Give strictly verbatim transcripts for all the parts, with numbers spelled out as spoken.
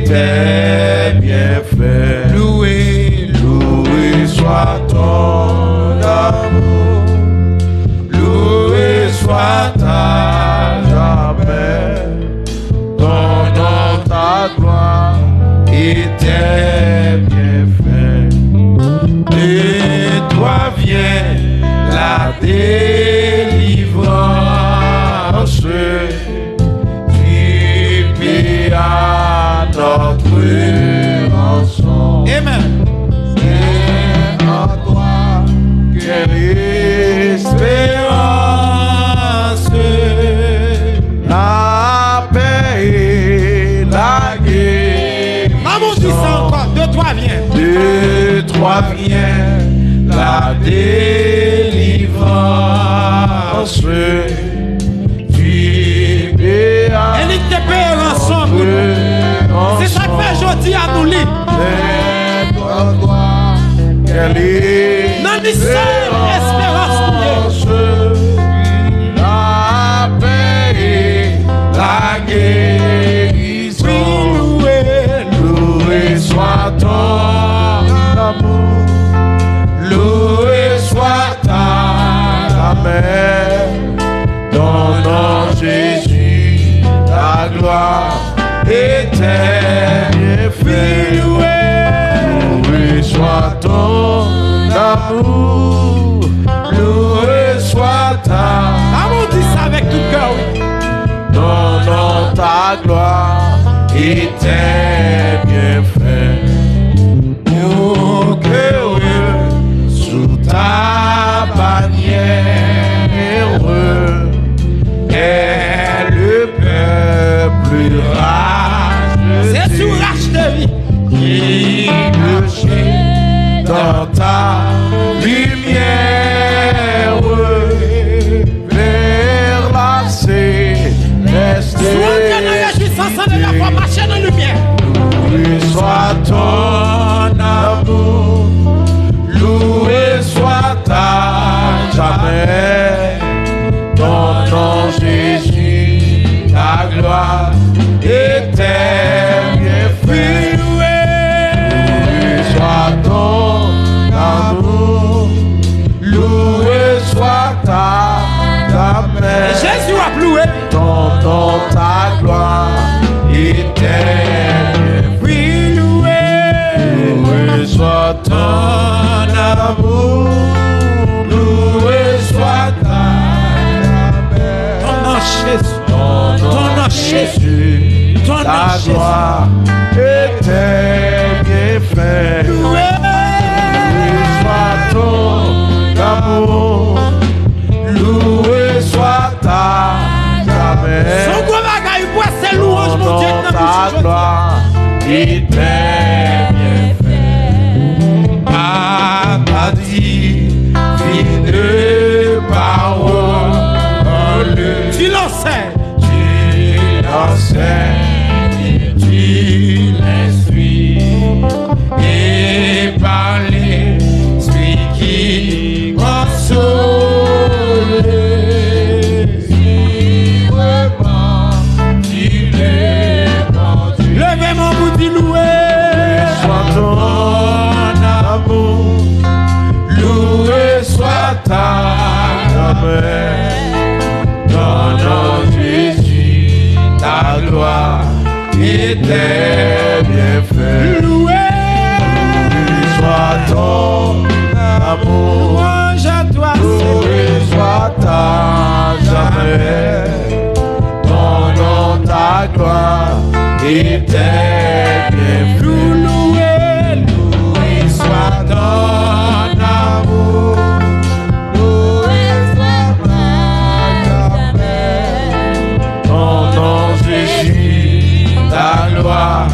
tes bienfaits. Loué, loué soit ton amour. Loué soit à jamais ton nom, ta gloire et tes bienfaits. De toi vient la délivrance. Tu payes à notre rançon. Amen. C'est en toi que l'espérance, la paix et la guérison. Maman di sa ankò, de toi vient. De toi vient la délivrance. E li te peye ranson pou nou. Se sa k fè jodi a nou lib. Nan li sèl esperans nou ye. La paix et la guérison. Loué, loué soit ton amour. Loué soit ta main. Ton nom, Jésus, ta gloire et tes bienfaits. Loué, loué soit ton amour. Loué soit ta. Amour, di sa avèk tout kè, wi. Ton nom, ta gloire et tes bienfaits. Pour que sous ta bannière est le peuple racheté. Jésus racheté, oui. Qui marche dans ta lumière. Vers la céleste. Si w antre nan rejwisans an, deja fò w mache nan limyè. Loué soit ton amour, loué soit ta jamais. Ton nom, Jésus, ta gloire et tes bienfaits. Loué soit ton amour. Loué soit ta, ta main. Jezi w ap louwe. Ton, ton, ta gloire éternelle. Wi, loué. Loué soit ton amour. Loué soit ta, ta main. Ton nan Jezi. Ton nan Jezi, ta gloire et tes bienfaits. Loué soit ton amour, loué soit ta, ta main. Se yon gwo bagay, wi, se lwanj Bondye ki nan bouch ou jodi a. Ton, ton, ta gloire et tes bienfaits. Papa, divine parole. Tu l'enseignes. Tu l'enseignes, tu l'instruis, et par l'Esprit qui console, si vraiment tu le Leve men w pou di loué. Soit ton amour, loué soit ta main. Ton nom, Jésus, ta gloire et tes bienfaits. Loué. Loué soit ton amour. Louange à toi, Seigneur. Loué soit ta jamais. Ton nom, ta gloire et tes bienfaits. Loué, loué soit ton amour. Loué soit ta jamais. Ton nom, Jésus, ta gloire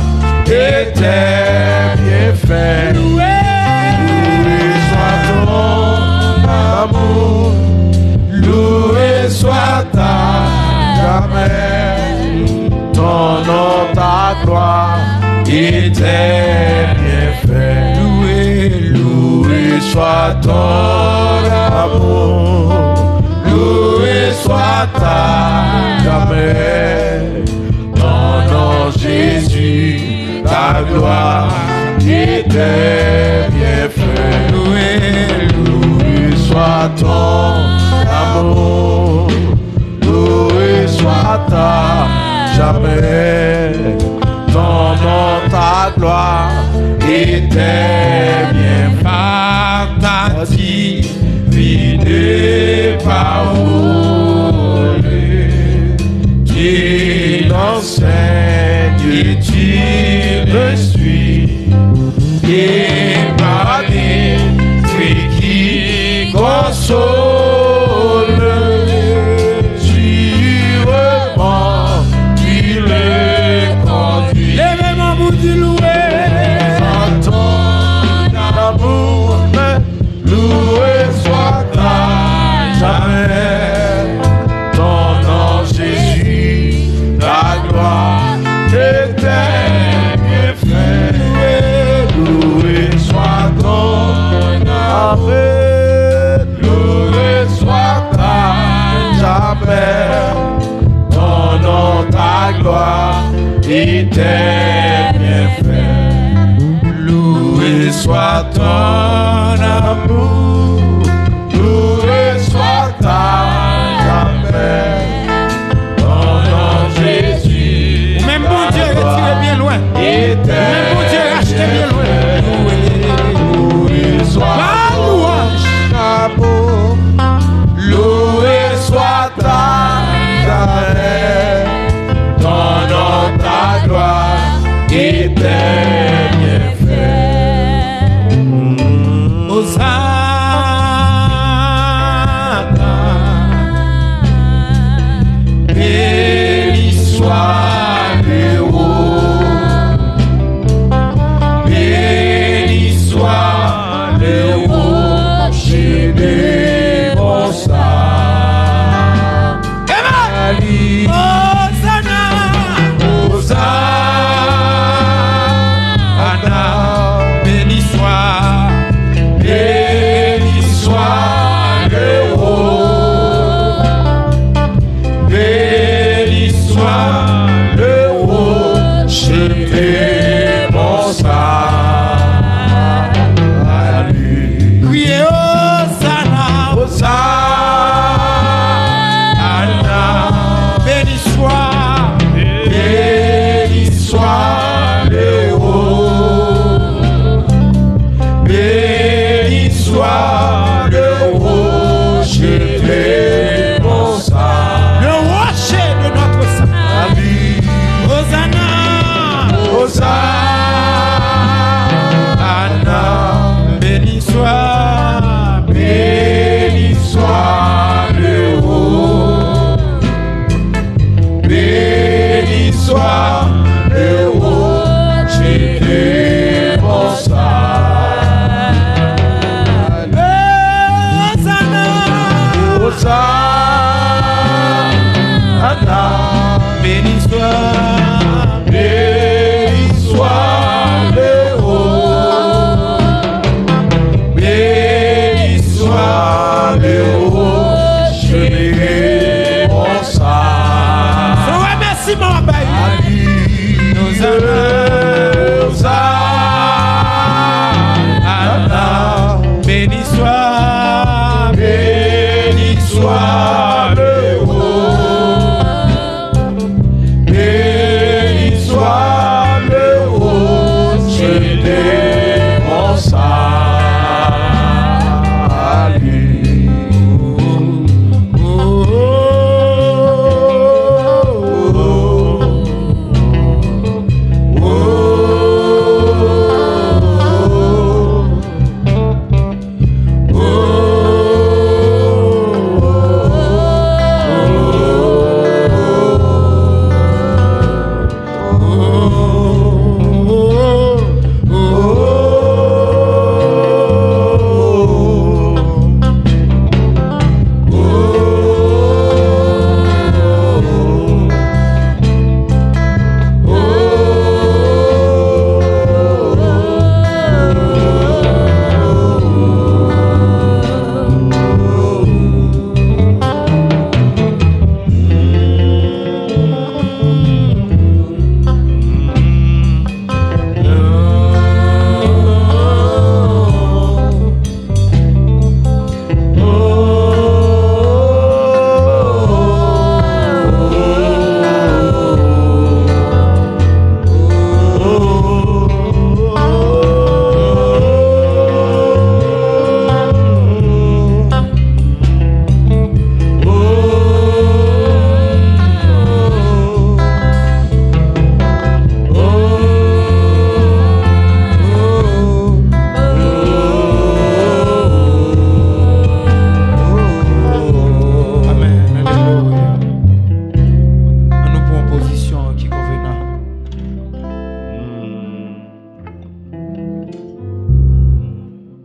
et tes bienfaits. Loué. Loué soit ton amour. Loué soit ta, ta main. Ton nom, ta gloire et tes bienfaits. Loué, loué soit ton amour. Loué soit ta, ta main. Ton nom, Jésus, gloire et tes bienfaits. Loué, loué soit ton amour. Loué soit à jamais ton nom, ta gloire et tes bienfaits. Par ta divine parole qui enseigne et tu instruis, et par l'esprit qui console, tu reprends, tu le conduis. Leve men pou di loué. Ton amour, loué soit à jamais ton nom, Jésus, ta gloire et tes bienfaits. Loué soit ton nom, loué soit à jamais ton nom, ta gloire et tes bienfaits. Loué soit ton amour, loué soit ta jamais ton nom, Jésus. Ou menm Bondye retire byen lwen. Ou menm Bondye rachte byen lwen. Loué, loué soit ton amour. Loué soit ta jamais ton nom, ta gloire et tes bienfaits. Hosanna, béni soit le haut, béni soit le rocher de mon salut. Hosanna, Hosanna, béni soit, béni soit le haut, béni soit le rocher de mon salut. Criez Hosanna, Hosanna, béni soit, béni soit le haut, béni soit le rocher de mon salut. Le rocher de notre salut. Hosanna, Hosanna, béni soit, béni soit le haut, béni soit le rocher de mon salut.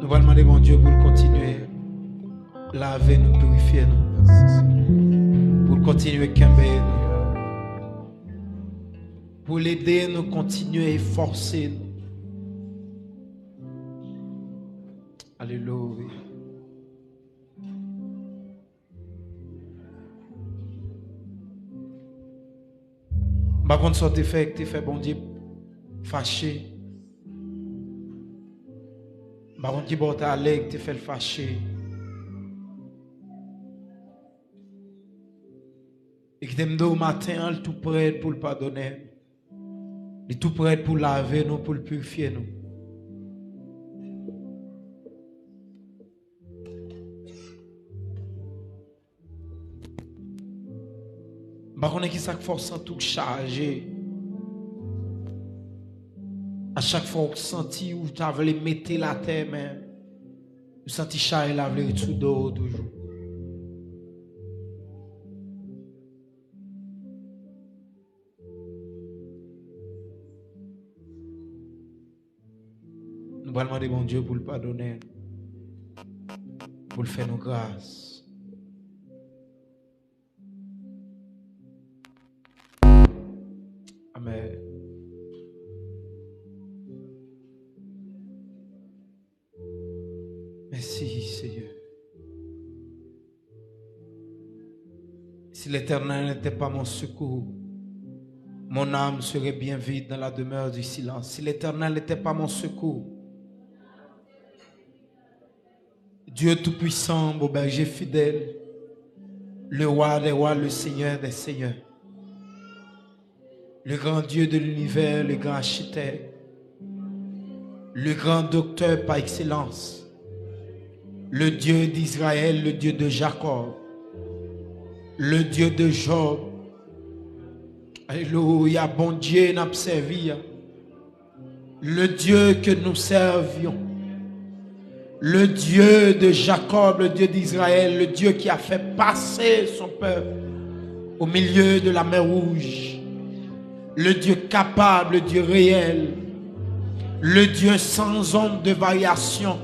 Nou pral mande Bondye pou l kontinye lave nou, pirifye nou. Pou l kontinye kenbe nou. Pou l ede nou kontinye efòse nou. Alelouya. M pa konn sa w te fè ki te fè Bondye fache. M pa konn ki bò w te ale ki te fè l fache. E kite m di w maten an, l tou prèt pou l padone. Li tou prèt pou lave nou, pou l pirifye nou. M pa konnen ki sa k fè w santi w chaje. A chak fwa w santi w ta vle mete l atè, men ou santi chay la vle ret sou do w toujou. Nou pral mande Bondye pou l padone n, pou l fè nou gras. Amèn. Merci, Seigneur. Si l'Éternel n'était pas mon secours, mon âme serait bien vite dans la demeure du silence. Si l'Éternel n'était pas mon secours, Dieu Tout-Puissant, mon berger fidèle, le Roi des rois, le Seigneur des seigneurs, le grand Dieu de l'univers, le grand architecte, le grand docteur par excellence, le Dieu d'Israël, le Dieu de Jacob, le Dieu de Job. Alelouya, Bondye n ap sèvi a. Le Dieu que nous servions, le Dieu de Jacob, le Dieu d'Israël, le Dieu qui a fait passer son peuple au milieu de la mer Rouge, le Dieu capable, le Dieu réel, le Dieu sans ombre de variation,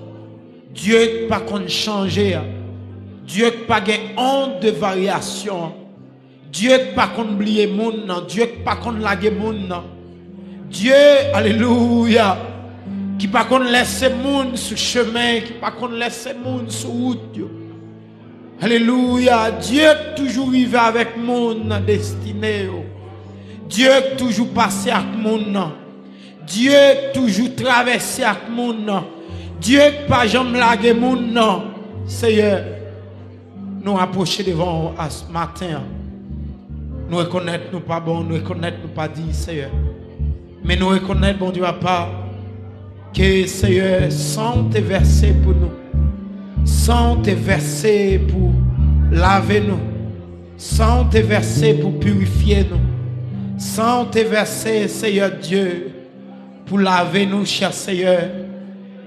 Dieu ki pa konn chanje, Dieu ki pa gen onde de variation. Dye k pa konn bliye moun nan, Dye k pa konn lage moun nan. Dye, alelouya, ki pa konn lèse moun sou chemen, ki pa konn lèse moun sou wout yo. Alelouya, Dye k toujou rive avèk moun nan destine yo. Dye k toujou pase ak moun nan. Dye k toujou travèse ak moun nan. Dye k pa janm lage moun nan. Seyè, nou apwoche devan w a maten an. Nou rekonèt nou pa bon, nou rekonèt nou pa diy, Seyè. Men nou rekonèt, Bondye Papa, ke, Seyè, san w te vèse pou nou, san w te vèse pou lave nou, san w te vèse pou pirifye nou, san w te vèse, Seyè Dye, pou lave nou, chè Seyè.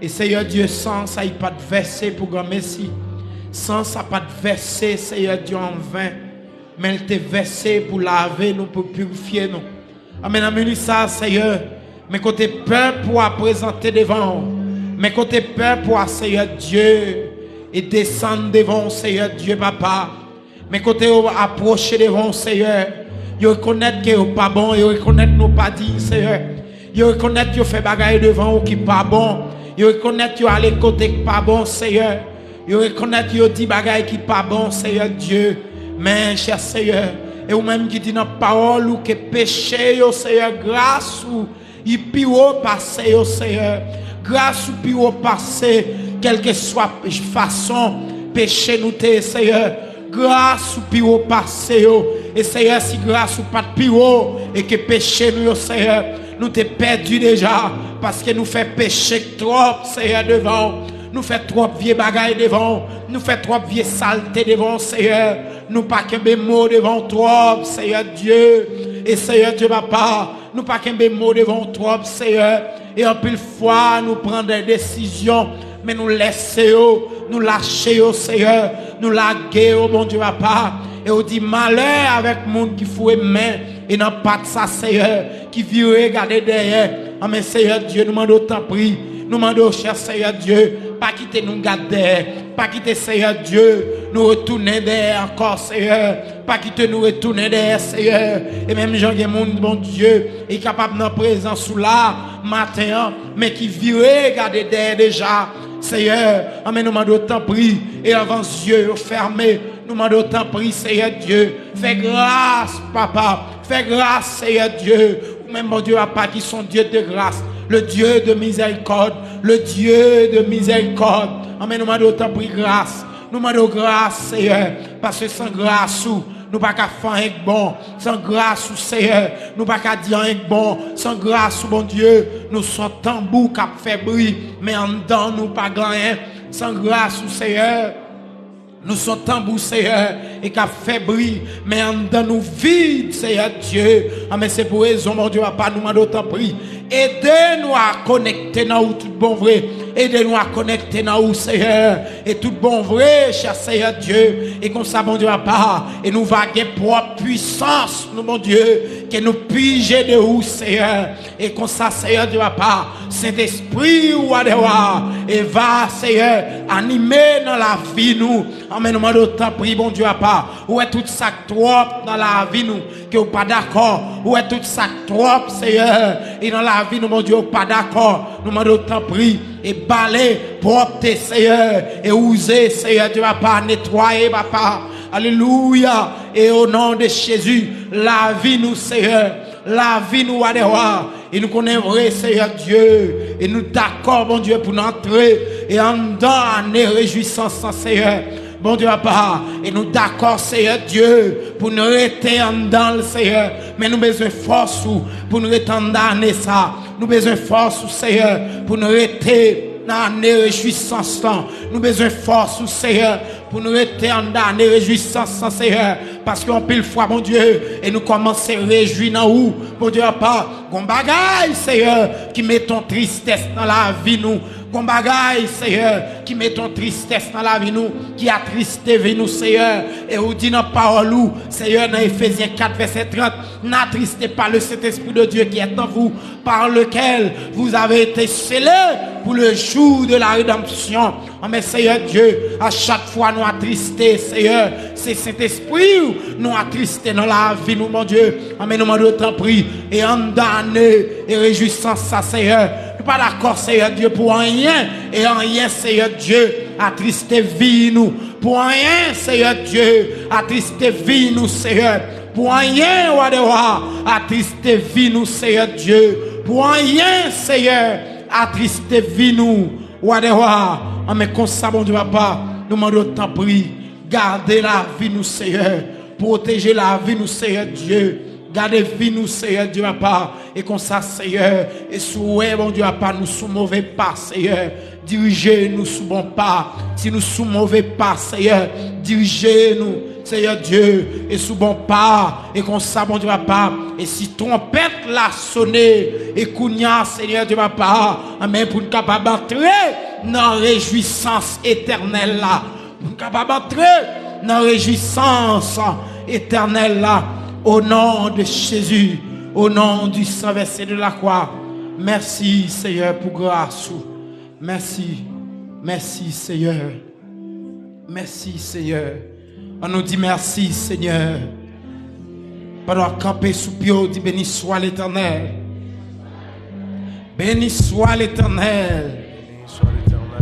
E Seyè Dye, san sa, li pa t vèse pou granmesi. San sa pa t vèse, Seyè Dye, an ven, men l te vèse pou lave nou, pou pirifye nou. Amèn, nan minit sa, Seyè, men kote pèp ou a prezante devan w, men kote pèp ou a, Seyè Dye, e desann devan w, Seyè Dye, Papa. Men kote yo apwoche devan w, Seyè, yo rekonèt ke yo pa bon, yo rekonèt nou pa diy, Seyè. Yo rekonèt yo fè bagay devan ou ki pa bon. Yo rekonèt yo ale kote k pa bon, Seyè. Yo rekonèt yo di bagay ki pa bon, Seyè Dye. Men, chè Seyè, e ou menm ki di nan pawòl ou ke peche yo, Seyè, gras ou li pi wo pase yo, Seyè. Gras ou pi wo pase kèlkeswa fason peche nou te ye, Seyè. Gras ou pi wo pase yo. E, Seyè, si gras ou pa t pi wo e ke peche nou yo, Seyè, nou te pèdi deja, paske nou fè peche k twòp, Seyè, devan w. Nou fè twòp vye bagay devan w. Nou fè twòp vye salte devan w, Seyè. Nou pa kenbe mo devan w twòp, Seyè Dye. E, Seyè Dye, Papa, nou pa kenbe mo devan w twòp, Seyè. E anpil fwa, nou pran de desizyon, men nou lèse yo, nou lache yo, Seyè. Nou lage yo, Bondye Papa. E ou di, malè avèk moun ki foure men e nan pat sa, Seyè, ki vire gade dèyè. Anben, Seyè Dye, nou mande w, tanpri, Nou mande w, chè Seyè Dye, pa kite nou gad dèyè. Pa kite, Seyè Dye, nou retounen dèyè ankò, Seyè. Pa kite nou retounen dèyè, Seyè. E menm jan gen moun, Bondye, ki kapab nan prezans ou la, maten an, men ki vire gade dèyè deja. Seyè, anmen nou mande w tanpri, e anvan zye yo fèmen, nou mande w tanpri, Seyè Dye, fè gras, Papa, fè gras, Seyè Dye, ou menm, Bondye, Papa, ki son Dye de gras, le Dye de mizèrikòd, le Dye de mizèrikòd, anmen nou mande w tanpri gras, nou mande w gras, Seyè, paske san gras ou, nou pa ka fè anyen k bon. San gras ou, Seyè, nou pa ka di anyen k bon. San gras ou, Bondye, nou son tanbou k ap fè bri, men anndan nou pa gen anyen. San gras ou, Seyè, nou son tanbou, Seyè, e k ap fè bri, men anndan nou vid, Seyè Dye. Anmen se pou rezon, Bondye, Papa, nou mande w tanpri, ede nou a konekte nan ou tout bon vre. Ede nou a konekte nan ou, Seyè. E tout bon vre, chè Seyè Dye, e konsa, Bondye, Papa, e nou va gen pwòp pwisans nou, Bondye, ke nou pije de ou, Seyè. E konsa, Seyè Dye, Papa, Sentespri, Wa dè wa, e va, Seyè, anime nan lavi nou. Anmen nou mande w tanpri, Bondye, Papa, ou wè tout sa k twòp nan lavi nou, ke ou pa dakò. Ou wè tout sa k twòp, Seyè, e nan lavi nou, Bondye, ou pa dakò. Nou mande w tanpri, e bale pwòpte, Seyè, e wouze, Seyè Dye, Papa, netwaye, Papa. Alelouya. E o non de Jezi, lavi nou, Seyè, lavi nou, Wa dè wa. E nou konnen vre, Seyè Dye, e nou dakò, Bondye, pou n antre e anndan ane rejwisans lan, Seyè. Bondye, Papa, e nou dakò, Seyè Dye, pou n rete anndan l, Seyè. Men nou bezwen fòs ou pou n rete anndan ane sa. Nou bezwen fòs ou, Seyè, pou n rete nan ane rejwisans lan. Nou bezwen fòs ou, Seyè, pou n rete anndan ane rejwisans lan, Seyè. Paske anpil fwa, Bondye, e nou kòmanse rejwi nan ou, Bondye, Papa. Gon bagay, Seyè, ki mete yon tristès nan lavi nou. Gon bagay, Seyè, ki mete yon tristès nan lavi nou, ki atriste vi nou, Seyè. E ou di nan pawòl ou, Seyè, nan Efezyen kat vèsè trant, n'attristez pas le Saint-Esprit de Dieu qui est en vous, par lequel vous avez été scellés pour le jour de la rédemption. Anmen, Seyè Dye, a chak fwa nou atriste, Seyè, se Sentespri ou nou atriste nan lavi nou, Bondye. Anmen nou mande w tanpri, e anndan ane e rejwisans sa, Seyè. Nou pa dakò, Seyè Dye, pou anyen e anyen, Seyè Dye, atriste vi nou. Pou anyen, Seyè Dye, atriste vi nou, Seyè. Pou anyen, Wa dè wa, atriste vi nou, Seyè Dye. Pou anyen, Seyè, atriste vi nou, Wa dè wa. Anmen konsa, Bondye, Papa, nou mande w tanpri, gade lavi nou, Seyè. Pwoteje lavi nou, Seyè Dye. Gade vi nou, Seyè Dye, Papa. E konsa, Seyè, e si w wè, Bondye, Papa, nou sou move pa, Seyè, dirije nou sou bon pa. Si nou sou move pa, Seyè, dirije nou, Seyè Dye, e sou bon pa. E konsa, Bondye, Papa, e si twonpèt la sone, e kounye a, Seyè Dye, Papa, anmen pou n kapab antre nan rejwisans etènèl la. Pou n kapab antre nan rejwisans etènèl la, o non de Jezi, o non di san vèse de la kwa. Mèsi, Seyè, pou gras ou. Mèsi, mèsi, Seyè. Mèsi, Seyè. Ann nou di mèsi, Seyè. Pandan w ap kanpe sou pye w, di, Béni soit l'Éternel. Béni soit l'Éternel.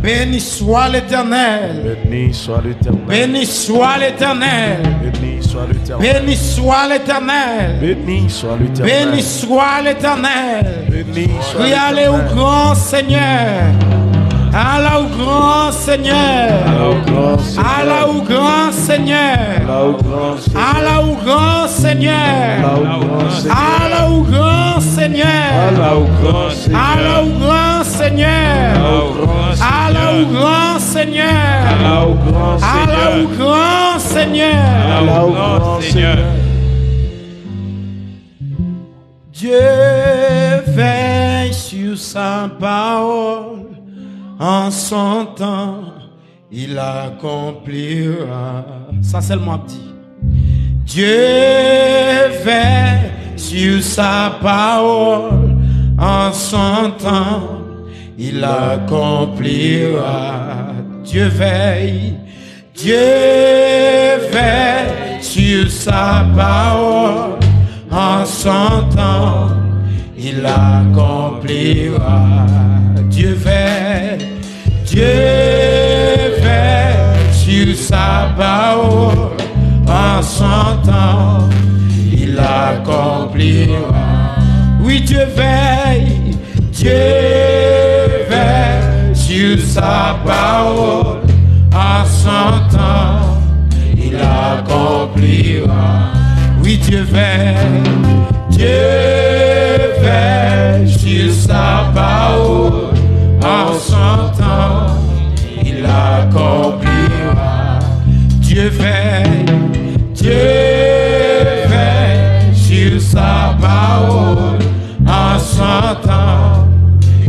Béni soit l'Éternel. Béni soit l'Éternel. Béni soit l'Éternel. Béni soit l'Éternel. Béni soit l'Éternel. Béni soit l'Éternel. Béni soit l'Éternel. Béni soit l'Éternel. Kriye ale ou gran, Senyè. Ala ou gran, Senyè. Ala ou gran, Senyè. Ala ou gran, Senyè. Ala ou gran, Senyè. Ala ou gran, Senyè. Ala ou gran, Senyè. Ala ou gran, Senyè. Ala ou gran, Senyè. Ala ou gran, Senyè. Ala ou gran, Senyè. Ala ou gran, Senyè. Dieu veille sur sa parole, en son temps, il accomplira. Sa sèlman ap di. Dieu veille sur sa parole, en son temps, Il accomplira. Dieu veille, Dieu veille sur sa parole. En son temps, il accomplira. Dieu veille, Dieu veille sur sa parole. En son temps, il accomplira. Oui, Dieu veille, Dieu veille sur sa parole. En son temps, il accomplira. Oui, Dieu veille, Dieu veille sur sa parole. En son temps, il accomplira. Dieu veille, Dieu veille sur sa parole. En son temps,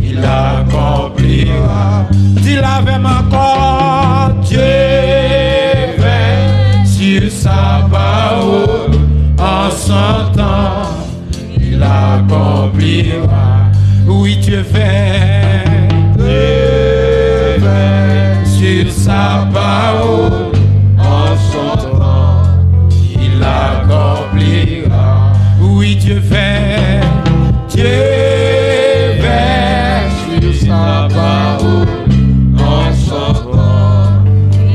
il accomplira. Dis-le avec moi encore. Dieu veille sur sa parole. En son temps, il accomplira. Oui, Dieu veille, Dieu veille sur sa parole. En son temps, il accomplira. Oui, Dieu veille, Dieu veille sur sa parole. En son temps,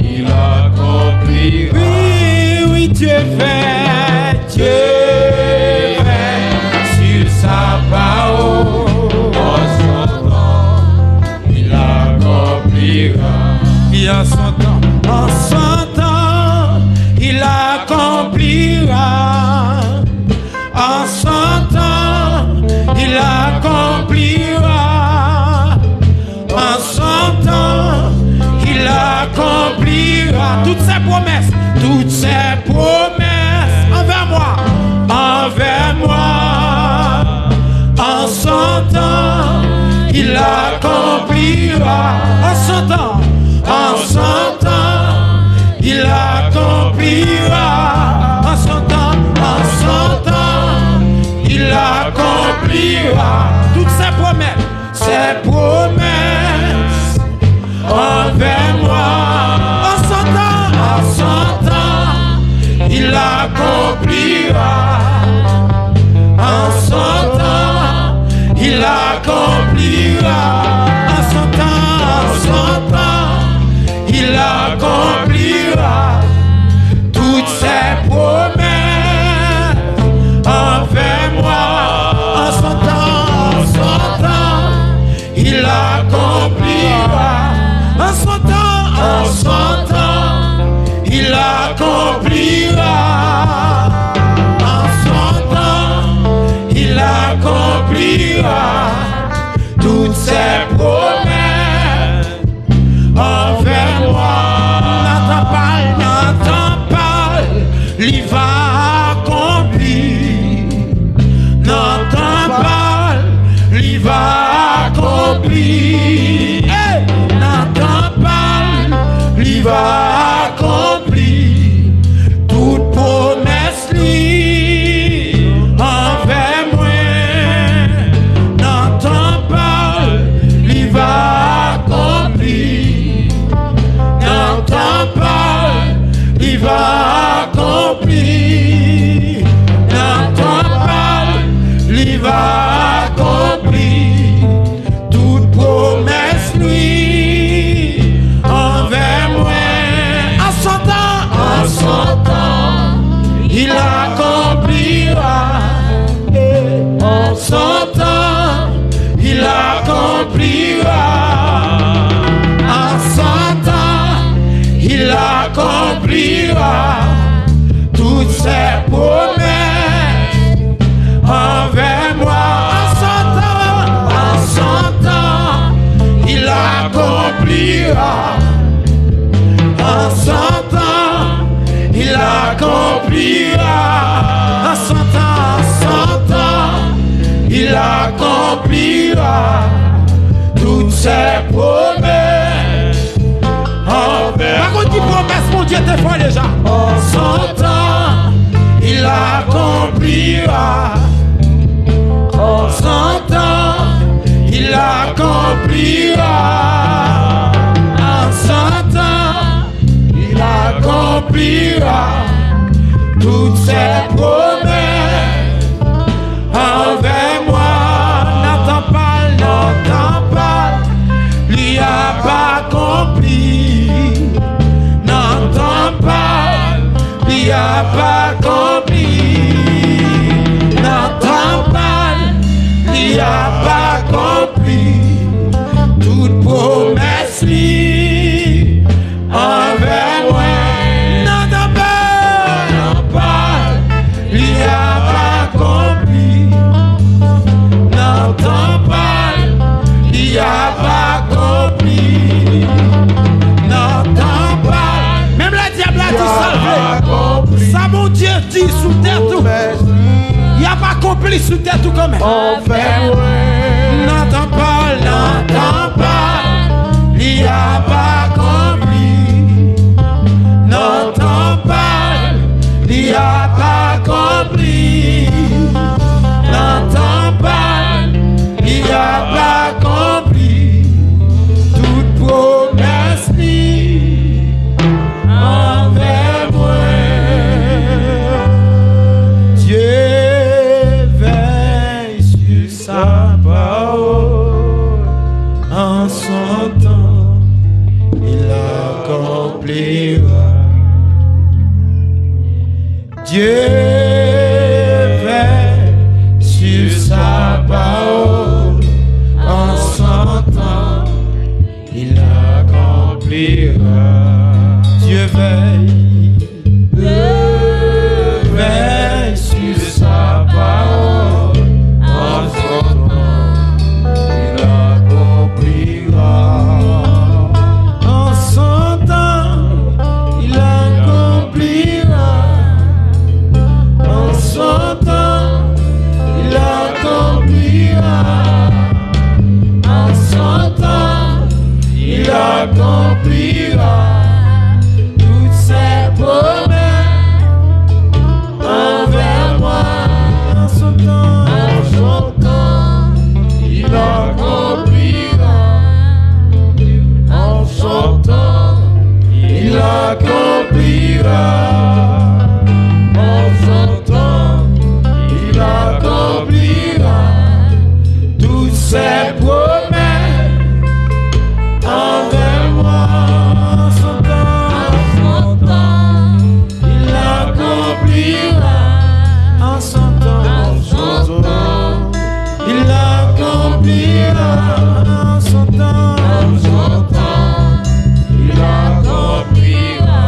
il accomplira. Oui, oui, Dieu veille, Dieu veille sur sa parole. En son temps, il accomplira. Et en son temps, en son temps, il accomplira. En son temps, il accomplira. En son temps, il accomplira toutes ses promesses, toutes ses promesses envers moi, envers moi. En son temps, il accomplira. En son temps, en son temps, il accomplira. En son temps, en son temps, il accomplira toutes ses promesses, ses promesses envers moi. En son temps, en son temps, il accomplira. En son temps, il accomplira. En son temps, en son temps, il accomplira toutes ses promesses envers moi. En son temps, en son temps, il accomplira. En son temps, en son temps, il accomplira. En son temps, il accomplira toutes ses promesses envers moi. Nan tan pa l, nan tan pa l, li va akonpli. Nan tan pa l, li va akonpli. Hey! Nan tan pa l, li va akonpli tout pwomès li anvè mwen. Nan tan pa l, li va akonpli. Nan tan pa l, li va akonpli. Nan tan pa l, li va akonpli tout pwomès li anvè mwen. En son temps, en son temps, il accomplira. En son temps, il accomplira. En son temps, il accomplira toutes ses promesses envè mwen. En son temps, en son temps, il accomplira. En son temps, il accomplira. En son temps, en son temps, il accomplira toutes ses promesses. Pa konn ki pwomès Bondye te fè w deja. En son temps, il accomplira. En son temps, il accomplira. Accomplira en son temps, il accomplira toutes ses promesses envè mwen. Nan tan pa l, nan tan pa l, li ap akonpli. Nan tan pa l, li ap akonpli. Nan tan pa l, li ap akonpli. Tout pwomès li anvè mwen. Nan tan pa l, nan tan pa l, li ap akonpli. Nan tan pa l, li ap akonpli. Nan tan pa l. Menm lè dyab la di sa l vle, sa Bondye di sou tèt ou, y ap akonpli sou tèt ou kanmenm. Nan tan pa l, nan tan pa l, li ap akonpli. Nan tan pa l, li ap akonpli. Nan tan pa l, li ap akonpli. Tout pwomès li anvè mwen. Dieu veille sur sa parole, en son temps, il accomplira. Dieu veille sur sa parole, en son temps, il accomplira. Dieu veille, veille sur sa parole, en son temps, il accomplira. En son temps, il accomplira. En son temps, il accomplira. En son temps, il accomplira toutes ses promesses envers moi. En son temps, en son temps, il accomplira. En son temps, il accomplira. En son temps, il accomplira toutes ses promesses envers moi. En son temps, en son temps, il accomplira. En son temps, en son temps, il accomplira. En son temps, en son temps, il accomplira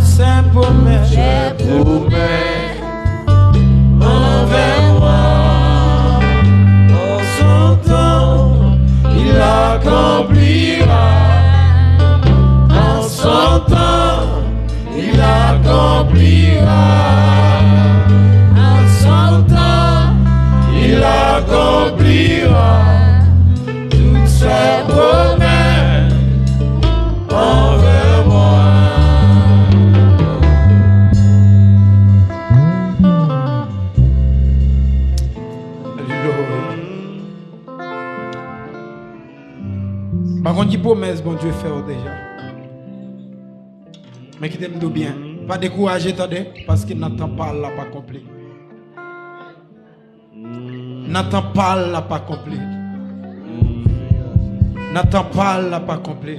ses promesses, ses promesses envers moi. En son temps, il accomplira. En son temps, il accomplira. En son temps, il accomplira toutes ses promesses envers moi. Alelouya. M pa konn ki pwomès Bondye fè w deja. Men kite m di w byen, pa dekouraje, tande, paske nan tan pa l, l ap akonpli. Nan tan pa l, l ap akonpli. Nan tan pa l, l ap akonpli.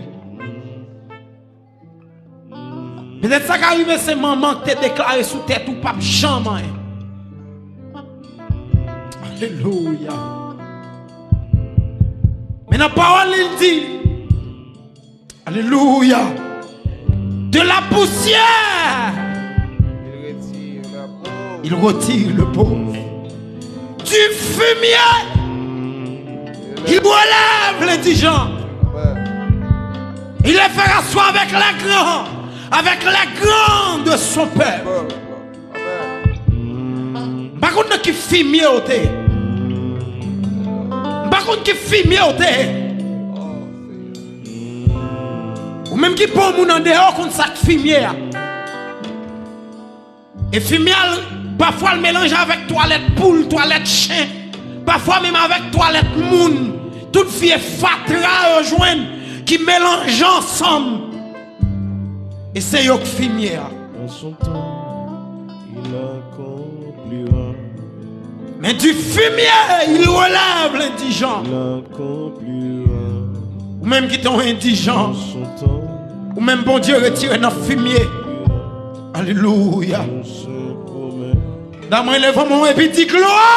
Petèt sa ka rive se manman k te deklare sou tèt ou p ap janm anyen. Alelouya. Men nan pawòl li, li di, alelouya, de la poussière, il retire la peau. Il retire le peau. Du fumier, il relève l'indigent. Il les fait asseoir avec les grands, avec les grands de son peuple. M pa konn nan ki fimye w te ye. M pa konn ki fimye w te ye. Ou menm ki bon moun andeyò konn sa k fimye a. E fimye a, pafwa l melanje avèk twalèt poul, twalèt chen, pafwa menm avèk twalèt moun. Tout vye fatra yo jwenn ki melanje ansanm. E se yo k fimye a. En son temps, il accomplira. Men du fumier, il relève l'indigent. Il accomplira. Ou menm ki te yon endijan. En son temps, ou menm Bondye retire nan fimye. Alelouya. Dans ses promesses. Dam, leve men w epi di glwa.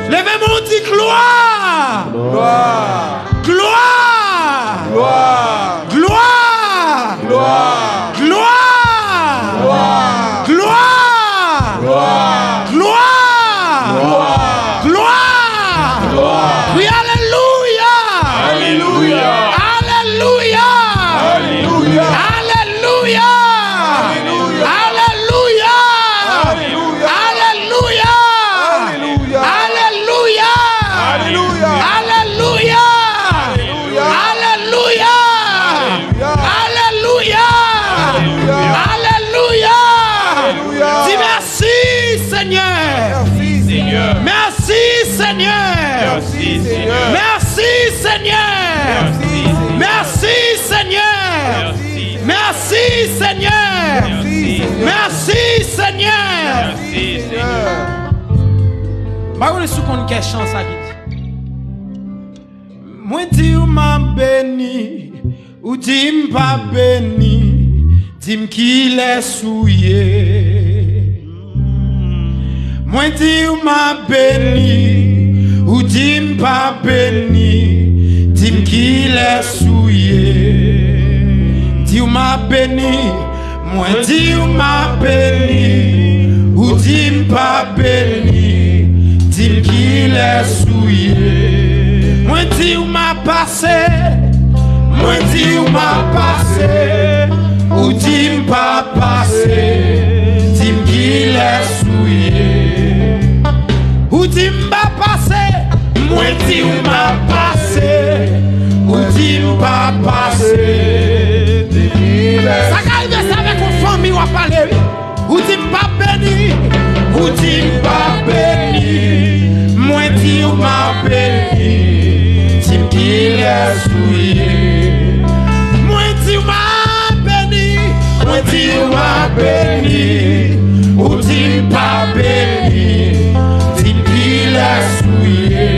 Leve men w di glwa. Glwa. Glwa. Glwa. Glwa. Glwa. Glwa. Glwa. Glwa. Glwa. Wi, alelouya. Alelouya. Alelouya. Alelouya. Alelouya. Alelouya. Alelouya. Alelouya. Alelouya. Alelouya. Alelouya. Alelouya. Alelouya. Alelouya. Alelouya. Di mèsi, Senyè. Mèsi, Senyè. Mèsi, Senyè. Mèsi, Senyè. Mèsi, Senyè. Mèsi, Senyè. Mèsi, Senyè. Mèsi, Senyè. M pa konnen si w konn kè chan sa ki di. Mwen di w m ap beni, ou di m p ap beni, di m kilès ou ye. Mwen di w m ap beni, ou di m p ap beni, di m kilès ou ye. Di w m ap beni, mwen di w m ap beni, ou di m p ap beni, di m kilès ou ye. Mwen di w m ap pase, mwen di w m ap pase, ou di m p ap pase, di m kilès ou ye. Ou di m p ap pase, mwen di w m ap pase, ou di m p ap pase, di m kilès. Sa ka rive se avèk yon fanmi w ap pale, wi. Ou di m p ap beni, ou di m p ap beni, mwen di w m ap beni, di m kilès ou ye. Mwen di w m ap beni, mwen di w m ap beni, ou di m p ap beni, di m kilès ou ye.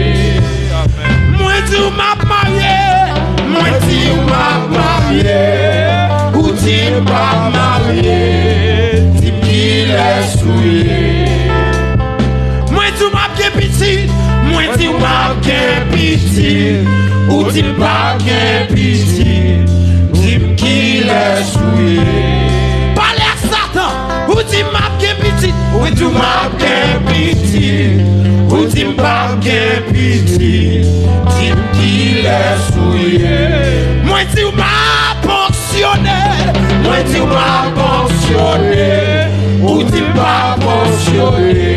Mwen di w m ap marye, mwen di w m ap marye, ou di m p ap marye, di m kilès ou ye. Mwen di w m ap gen pitit, mwen di w m ap gen pitit, ou di m p ap gen pitit, di m kilès ou ye. Pale ak Satan, ou di m ap gen pitit, mwen di w m ap gen pitit, ou di m p ap gen pitit, di m kilès ou ye. Mwen di w m ap fonksyone, mwen di w m ap fonksyone, ou di m p ap fonksyone,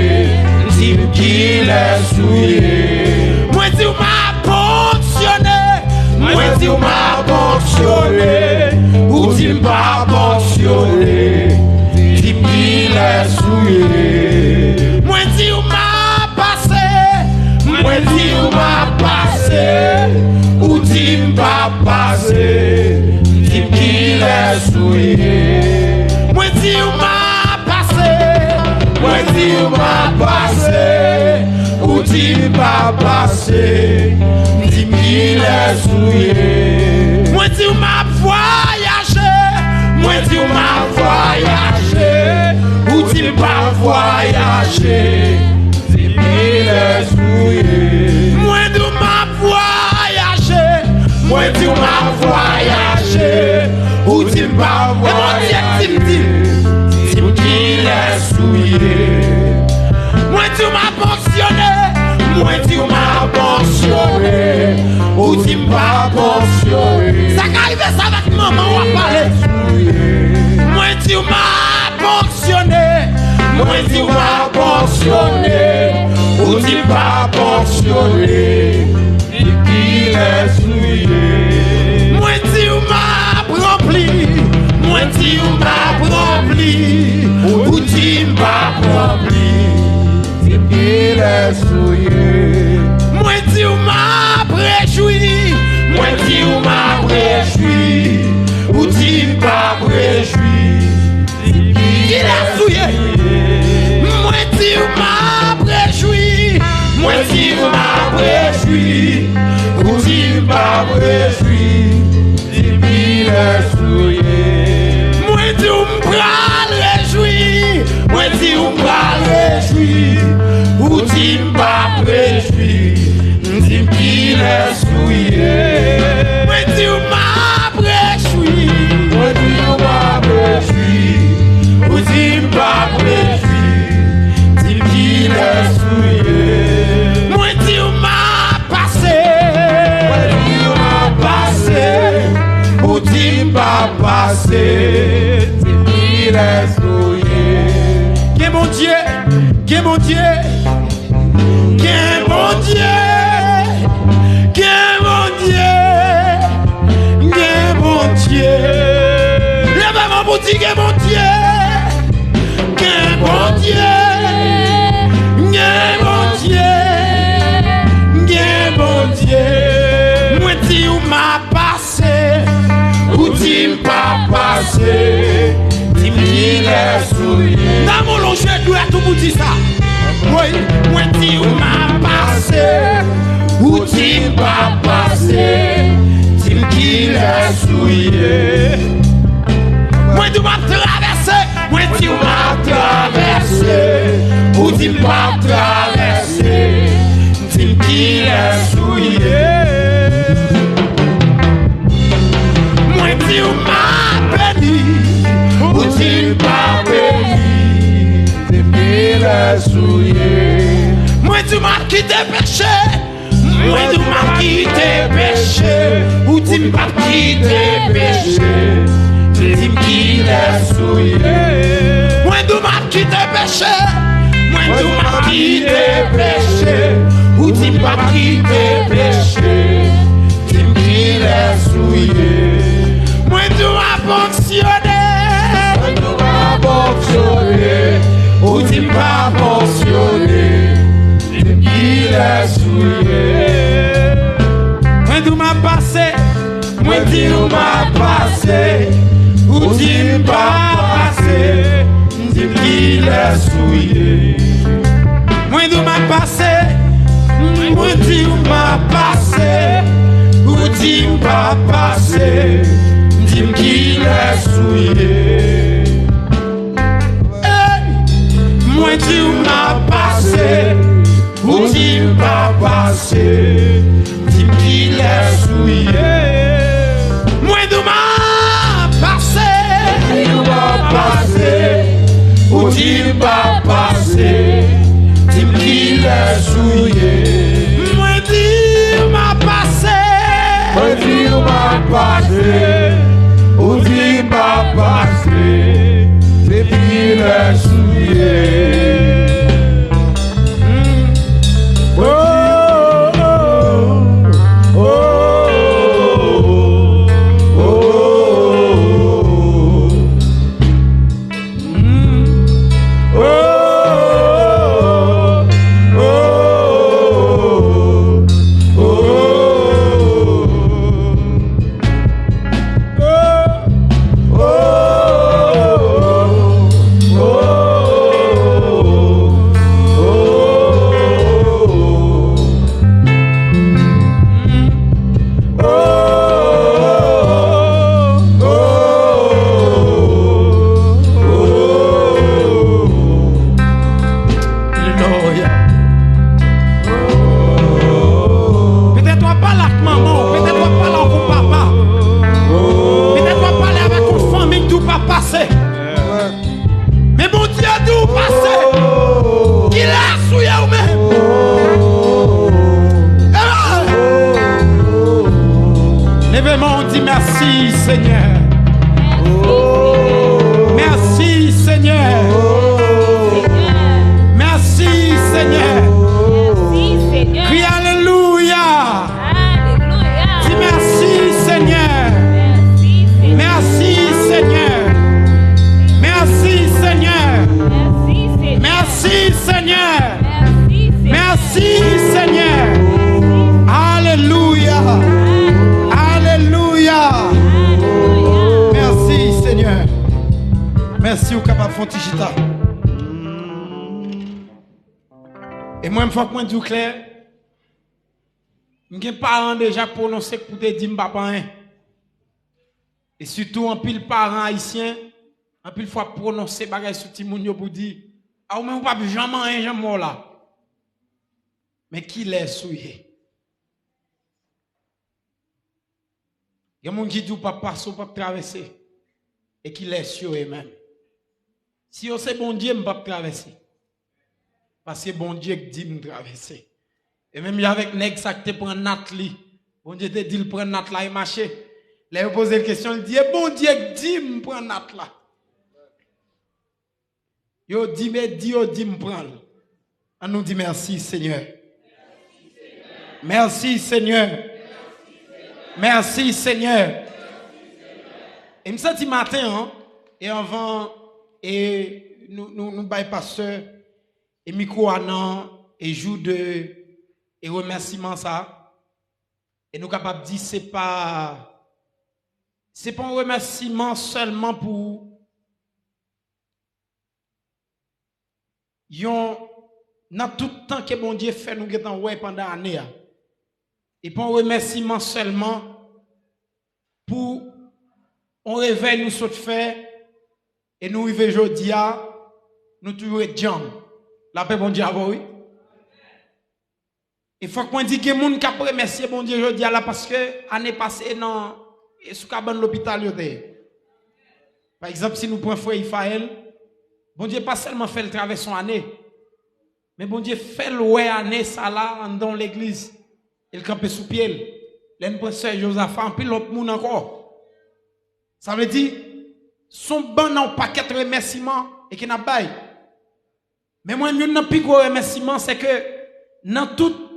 di m kilès ou ye. Mwen di w m ap fonksyone, mwen di w m ap fonksyone, ou di m p ap fonksyone, di m kilès ou ye. Mwen di w m ap pase, mwen di w m ap pase, ou di m p ap pase, di m kilès ou ye. Mwen di w m ap pase, mwen di w m ap pase, ou di m p ap pase, di m kilès ou ye. Mwen di w m ap vwayaje, mwen di w m ap vwayaje, ou di m p ap vwayaje, di m kilès ou ye. Mwen di w m ap vwayaje, mwen di w m ap vwayaje, ou di m p ap vwayaje, di m kilès ou ye. Mwen di w m ap fonksyone, mwen di w m ap fonksyone, ou di m p ap fonksyone. Sa ka rive se avèk manman w ap pale. Mwen di w m ap fonksyone, mwen di w m ap fonksyone, ou di m p ap fonksyone, di m kilès ou ye. Mwen di w m ap ranpli, mwen di w m ap ranpli, ou di m p ap ranpli, di m kilès ou ye. p ap rejwi, di m kilès ou ye. Mwen di w m pral rejwi, mwen di w m pral rejwi, ou di m p ap rejwi, m di m kilès ou ye. Mwen di w m ap rejwi, mwen di w m ap rejwi, ou di m p ap rejwi, di m kilès ou ye. Mwen di w m ap pase. Mwen di w m ap pase. Ou di m p ap pase. Di m kilès ou ye. Gen Bondye, gen Bondye, gen Bondye, gen Bondye, gen Bondye. Leve men w pou di gen Bondye. Gen Bondye, gen Bondye, gen Bondye. Mwen di w m ap pase, ou di m p ap pase. Di m kilès ou ye. Nan men w lonje dwèt ou pou di sa. Wi, mwen di w m ap pase, ou di m p ap pase. Di m kilès ou ye. Mwen di w m ap travèse. Mwen di w m ap travèse, ou di m p ap travèse, di m kilès ou ye. Mwen di w m ap beni, ou di m p ap beni, di m kilès ou ye. Mwen di w m ap kite peche, mwen di w m ap kite peche, ou di m p ap kite peche, di m kilès ou ye. Mwen di w m ap kite peche, mwen di w m ap kite peche, ou di m p ap kite peche, di m kilès ou ye. Mwen di w m ap fonksyone, mwen di w m ap fonksyone, ou di m p ap fonksyone. Di m kilès ou ye. Mwen di w m ap pase. Mwen di w m ap pase. Ou di m p ap pase. Di m kilès ou ye. Mwen di w m ap pase. Mwen di w m ap pase. Ou di m p ap pase. Di m kilès ou ye. Ey! Mwen di w m ap pase, ou di m p ap pase, di m kilès ou ye. Mwen di w m ap pase, mwen di w m ap pase, ou di m p ap pase, di m kilès ou ye. Mwen di w m ap pase. Mwen di w m ap pase, ou di m p ap pase, di m kilès ou ye. Mm. Oh, oh, oh, oh, oh, oh. Alelouya. Petèt w ap pale ak manman w, petèt w ap pale ak yon papa, petèt w ap pale avèk yon fanmi ki di w p ap pase. Men Bondye di w pase. Kilès ou ye ou menm? Amen. Leve men w, di mèsi, Senyè. Mèsi, Senyè. Mèsi, Senyè. Kriye alelouya. Alelouya. Di mèsi, Senyè. Mèsi, Senyè. Mèsi, Senyè. Mèsi, Senyè. Mèsi, Senyè. Mèsi, Senyè. Alelouya. Alelouya. Mèsi, Senyè. Mèsi, ou kapab fè yon ti chita. E mwen, fòk mwen di w klè, M gen paran deja k pwononse k pou te di m p ap anyen. E sitou anpil paran ayisyen, anpil fwa pwononse bagay sou timoun yo pou di, a ou menm ou p ap janm anyen jan m wè w la. Men kilès ou ye? Gen moun ki di w p ap pase, w p ap travèse. E kilès yo ye menm? Si yo se Bondye, m p ap travèse. Paske Bondye k di m travèse. E menm jan avèk nèg sa k te pran nat li. Bondye te di l pran nat la e mache. Lè yo poze l kesyon, l di, e Bondye k di m pran nat la. Yo di m, e di yo di m pran l. An nou di mèsi, Senyè. Mèsi, Senyè. Mèsi, Senyè. E m santi maten an, e anvan, e nou, nou, nou bay pastè e mikwo a nan e jou de e remèsiman sa, e nou kapab di se pa, se pa yon remèsiman sèlman pou yon, nan tout tan ke Bondye fè nou gentan wè pandan ane a. E pa yon remèsiman sèlman pou yon revèy nou sot fè e nou rive jodi a, nou toujou ret djanm. Lapè Bondye avè w, wi. E fòk mwen di, gen moun k ap remèsye Bondye jodi a la paske ane pase nan, e sou kabann lopital yo te ye. Pa egzanp, si nou pran frè Ifaèl, Bondye pa sèlman fè l travèse yon ane, men Bondye fè l wè ane sa la anndan yon legliz. E l kanpe sou pye l. Lè n pran sè Jozafa, anpil lòt moun ankò. Sa vle di, s on bann yon pakèt remèsiman e ke n ap bay. Men mwen, youn nan pi gwo remèsiman, se ke nan tout,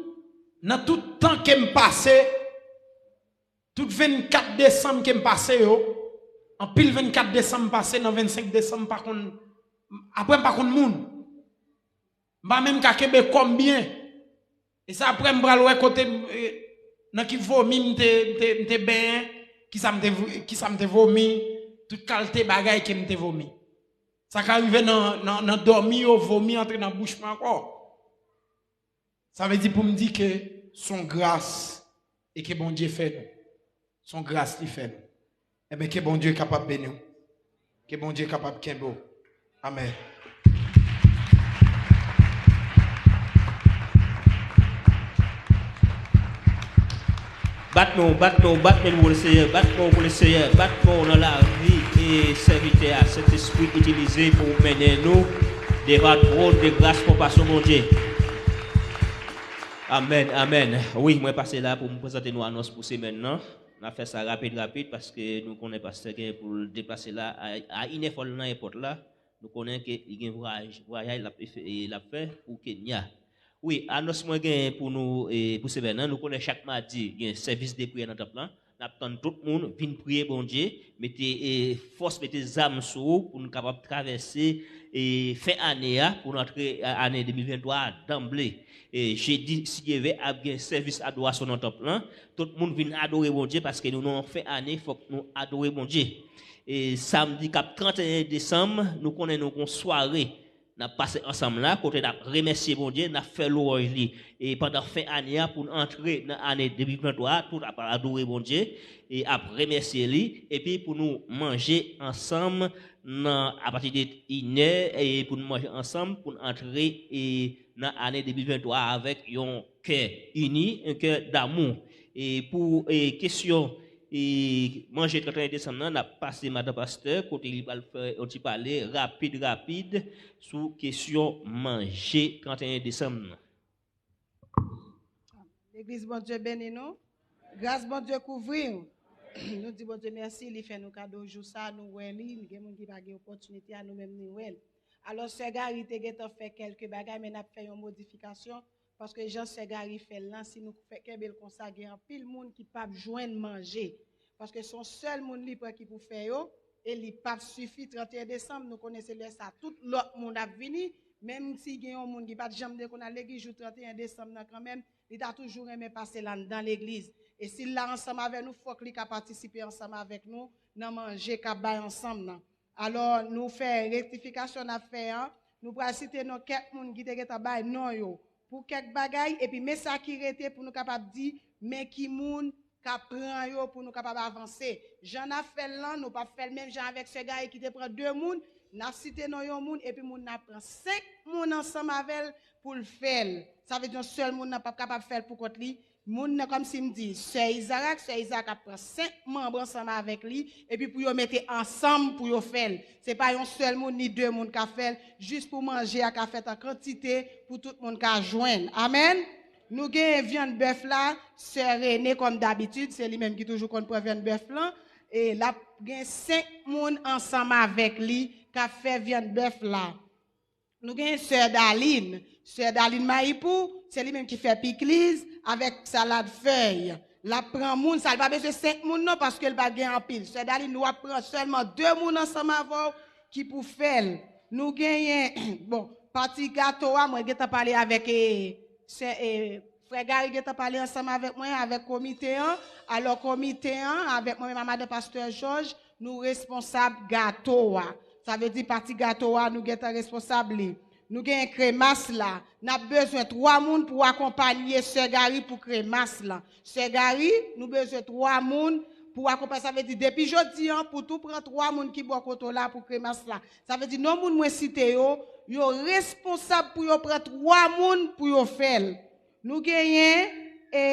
nan tout tan ke m pase, tout vennkat desanm ke m pase yo, anpil vennkat desanm m pase, nan vennsenk desanm m pa konn, apre m pa konn moun. M pa menm ka kenbe kò m byen. E se apre m pral wè kote m, e, nan ki vomi m te, m te, m te benyen, kisa m te, kisa m te vomi, tout kalte bagay ke m te vomi. Sa ka rive nan, nan, nan dòmi yo, vomi antre nan bouch mwen ankò. Sa vle di pou m di ke s on gras e ke Bondye fè nou. S on gras li fè nou. Enben, ke Bondye kapab beni w. Ke Bondye kapab kenbe w. Amèn. Bat men w, bat men w, bat men w pou Lesenyè, bat men w pou Lesenyè, bat men w nan lavi e sèvitè a. Sentespri itilize pou mennen nou devan twòn de gras konpasyon Bondye. Amèn, amèn. Wi, mwen pase la pou m prezante nou anons pou semèn nan. N ap fè sa rapid, rapid, paske nou konnen pastè gen pou l deplase la a, a inè fò l nan èpòt la. Nou konnen ke li gen vwayaj, vwayaj l ap fè, l ap fè pou Kenya. Wi, anons mwen gen pou nou, e, pou semèn nan. Nou konnen chak madi, gen sèvis de priyè nan tanp lan. N ap tann tout moun vin priye Bondye, mete, e, fòs, mete zam sou ou pou nou kapab travèse, e, fen ane a, pou nou antre, e, ane de mil venntwa a danble. E, jedi, si Dye vle, ap gen sèvis adorasyon nan tanp lan. Tout moun vin adore Bondye, paske nou nan fen ane, fòk nou adore Bondye. E, samdi k ap tranteyen desanm, nou konnen nou gon sware n ap pase ansanm la, kote n ap remèsye Bondye, n ap fè lwanj li. E pandan fen ane a, pou n antre nan ane de mil venntwa a, tout ap adore Bondye, e ap remèsye li, epi pou nou manje ansanm nan, apati de inè, e pou nou manje ansanm, pou n antre, e nan ane de mil venntwa a avèk yon kè ini, yon kè damou. E pou, e, kesyon, e, manje tranteyen desanm nan, n ap pase madan pastè, kote li pral fè yon ti pale rapid, rapid sou kesyon manje tranteyen desanm nan. Legliz, Bondye beni nou. Gras Bondye kouvri w. Nou di Bondye mèsi, li fè nou kado jou sa, nou wè li, gen moun ki pa gen opòtinite a, nou menm nou wè l. Alò, sè Gary te gentan fè kèlke bagay, men n ap fè yon modifikasyon, paske jan sè Gary fè l lan, si nou fè kenbe l konsa, gen anpil moun ki p ap jwenn manje. Paske se yon sèl moun li pran ki pou fè yo, e li p ap sifi. Tranteyen desanm, nou konnen se lè sa tout lòt moun ap vini, menm si gen yon moun ki pa t janm te konn al legliz jou tranteyen desanm nan kanmenm, li ta toujou renmen pase l anndan legliz. E si l la ansanm avè nou, fòk li ka patisipe ansanm avèk nou nan manje k ap bay ansanm nan. Alò, nou fè rektifikasyon n ap fè an. Nou pral site non kèk moun ki te gentan bay non yo pou kèk bagay, epi men sa ki rete pou nou kapab di men ki moun k ap pran yo pou nou kapab avanse. Jan n ap fè l lan, nou p ap fè l menm jan avèk sè Gary ki te pran de moun, n ap site non yon moun, epi moun nan ap pran senk moun ansanm avè l pou l fè l. Sa vle di yon sèl moun nan p ap kapab fè l pou kont li. Moun nan, kòmsi m di, sè Izarak, sè Izarak ap pran senk manm ansanm avèk li, epi pou yo mete ansanm pou yo fè l. Se pa yon sèl moun ni de moun ka fè l, jis pou manje a ka fèt an kantite pou tout moun ka jwenn. Amèn. Nou gen vyann bèf la, sè Rene, kòm dabitid, se li menm ki toujou konn pran vyann bèf lan. E l ap gen senk moun ansanm avèk li k ap fè vyann bèf la. Nou gen sè Dalin. Sè Dalin Mayipou, se li menm ki fè pikliz avèk salad fèy. L ap pran moun, sa l pa bezwen senk moun non, paske l pa gen anpil. Sè Dalin, nou ap pran sèlman de moun ansanm avè w ki pou fè l. Nou genyen, bon, pati gato a, mwen gentan pale avèk e, sè, e, frè Gary gentan pale ansanm avèk mwen, avèk komite an. Alò, komite an, avèk mwen menm a madan pastè Jòj, nou responsab gato a. Sa vle di pati gato a, nou gentan responsab li. Nou gen kremas la. N ap bezwen twa moun pou akonpanye sè Gary pou kremas la. Sè Gary, nou bezwen twa moun pou akonpanye. Sa vle di, depi jodi an, pou tou pran twa moun ki bò kote w la pou kremas la. Sa vle di, non moun mwen site yo, yo responsab pou yo pran twa moun pou yo fè l. Nou genyen, e,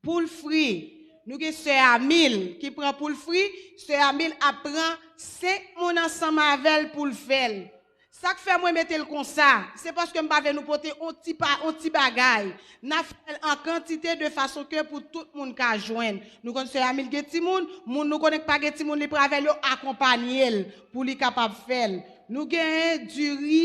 poul fri. Nou gen sè Amil ki pran poul fri. Sè Amil ap pran senk moun ansanm avè l pou l fè l. Sa k fè mwen mete l konsa, se paske m pa vle nou pote on ti pa, on ti bagay. N ap fè l an kantite de fason ke pou tout moun ka jwenn. Nou konn sè Amil gen timoun, moun nou konnen k pa gen timoun li pran avè l yo akonpanye l pou li kapab fè l. Nou genyen diri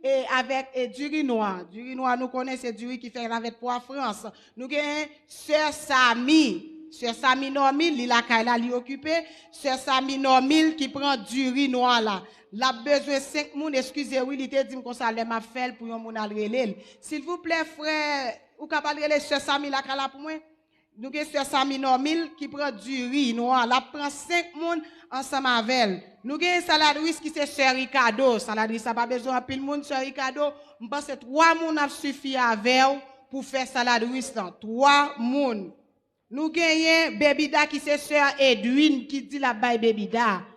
e avèk e diri nwa. Diri nwa nou konnen se diri ki fèt avèk pwa frans. Nou genyen sè Sami. Sè Sami Nòmil, li lakay la, li okipe. Sè Sami Nòmil ki pran diri nwa la. L ap bezwen senk moun, eskize wi, li te di m konsa lè m ap fè l pou yon moun al rele l. Silvouplè, frè, ou kapab rele sè Sami lakay la pou mwen? Nou gen sè Sami Nòmil ki pran diri nwa. L ap pran senk moun ansanm avè l. Nou gen salad ris ki se sè Ricardo. Salad ris la pa bezwen anpil moun, sè Ricardo. M panse twa moun ap sifi avè w pou fè salad ris lan. Twa moun. Nou genyen Bebida ki se sè Edwin ki di l ap bay Bebida.